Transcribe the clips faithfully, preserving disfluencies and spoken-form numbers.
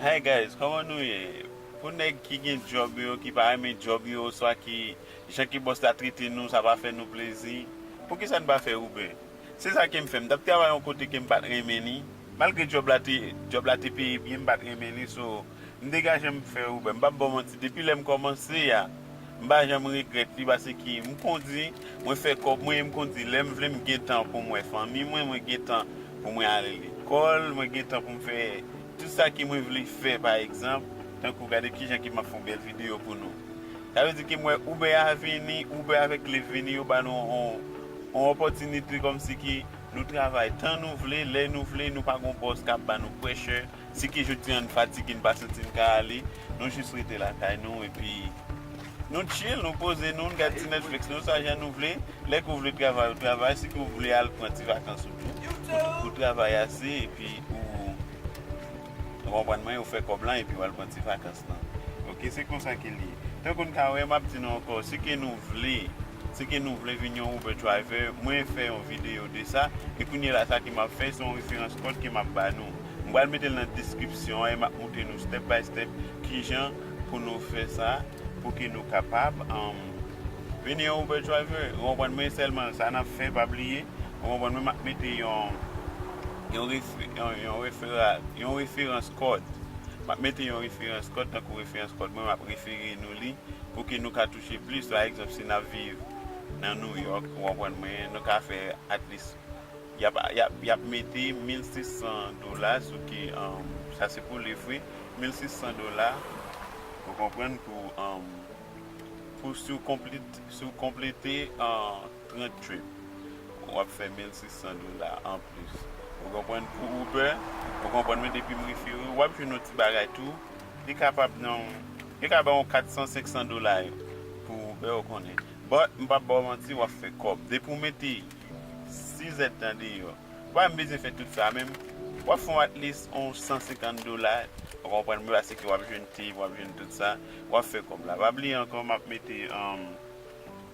Hey guys, kòman nou ye? Pou nèg ki gen djòb yo, ki pa renmen djòb yo, oswa ki jan ki bòs la trete nou, sa pa fè nou plezi, poukisa n pa fè Uber? Se sa ke m fè. M t ap travay yon kote ke m pa t renmen li. Malgre djòb la te, djòb la te peye byen, m pa t renmen li. So, m degaje m fè Uber. M p ap ba w manti. Depi lè m kòmanse a, m pa janm regrèt li paske m kondi, mwen fè kòb mwen, m kondi lè m vle, m gen tan pou m wè fanmi mwen, mwen gen tan pou mwen ale lekòl, mwen gen tan pou m fè tout sa ke mwen vle fè, pa egzanp, tankou gade kijan ke m ap fè yon bèl videyo pou nou. Sa vle di ke m wè Uber a vini, Uber avèk Lyft vini, yo ba nou yon, yon opòtinite kòmsi ke nou travay tan nou vle, lè nou vle, nou pa gon bòs k ap ba nou pressure. Si ke jodi a n fatige, n pa santi n ka ale, nou jis rete lakay nou, epi nou chill, nou poze nou, n gad ti Netflix nou, sa jan nou vle. Lè ke w vle travay, ou travay. Si ke w vle al pran ti vakans ou tou, ou, ou travay ase, epi ou, ou konprann mwen, ou fè kòb lan, epi w al pran ti vakans lan. Oke, se konsa ke l ye. Tankou n ka wè, m ap di nou ankò, si ke nou vle, si ke nou vle vin yon Uber driver, mwen fè yon videyo de sa, e kounye la sa ke m ap fè, se yon referans kòd ke m ap ba nou. M pral mete l nan deskripsyon an, e m ap montre nou step by step kijan pou nou fè sa, pou ke nou kapab, um, vin yon Uber driver. Ou konprann mwen, sèlman sa n ap fè, pa bliye. Ou konprann mwen, m ap mete yon, yon refe-, yon, yon refera-, yon referans kòd. M ap mete yon referans kòd, tankou referans kòd mwen, m ap refere nou li pou ke nou ka touche plis. Pa egzanp, si n ap viv nan New York, ou konprann mwen, nou ka fè at least, y ap, y ap, y ap mete mil sis san dola sou ke, um, sa se pou Lyft wi, mil sis san dola, ou konprann, pou, um, pou si w konplit-, si w konplete, uh, trant trip, w ap fè mil sis san dola anplis. Ou konprann? Pou Uber, ou konprann, men depi m refere w, w ap jwenn yon ti bagay tou. Li kapab nan, li ka ba w kat san, senk san dola yo pou Uber, ou konnen. But, m p ap ba w manti, w ap fè kòb. Depi w mete sis èdtan deyò, w pa menm bezwen fè tout sa menm. W ap fè yon at least yon san senkant dola, ou konprann mwen, paske w ap jwenn tip, w ap jwenn tout sa, w ap fè kòb la. Pa bliye ankò, m ap mete, um,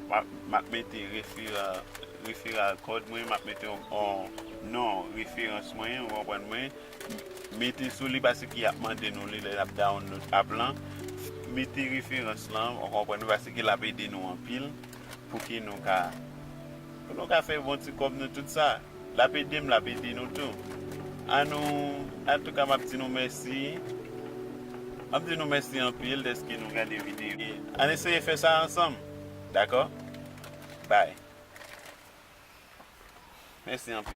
m ap, m ap mete refera-, referral code mwen, m ap mete yon, yon non referans mwen, ou konprann mwen, mete sou li paske y ap mande nou li lè n ap download app lan. Mete referans lan, ou konprann mwen, paske l ap ede nou anpil pou ke nou ka, pou nou ka fè bon ti kòb nou tout sa. L ap ede m, l ap ede nou tou. An nou, antouka, m ap di nou mèsi. M ap di nou mèsi anpil dèske nou gade videyo. Ann eseye fè sa ansanm. Dakò? Bye. Mèsi anpil.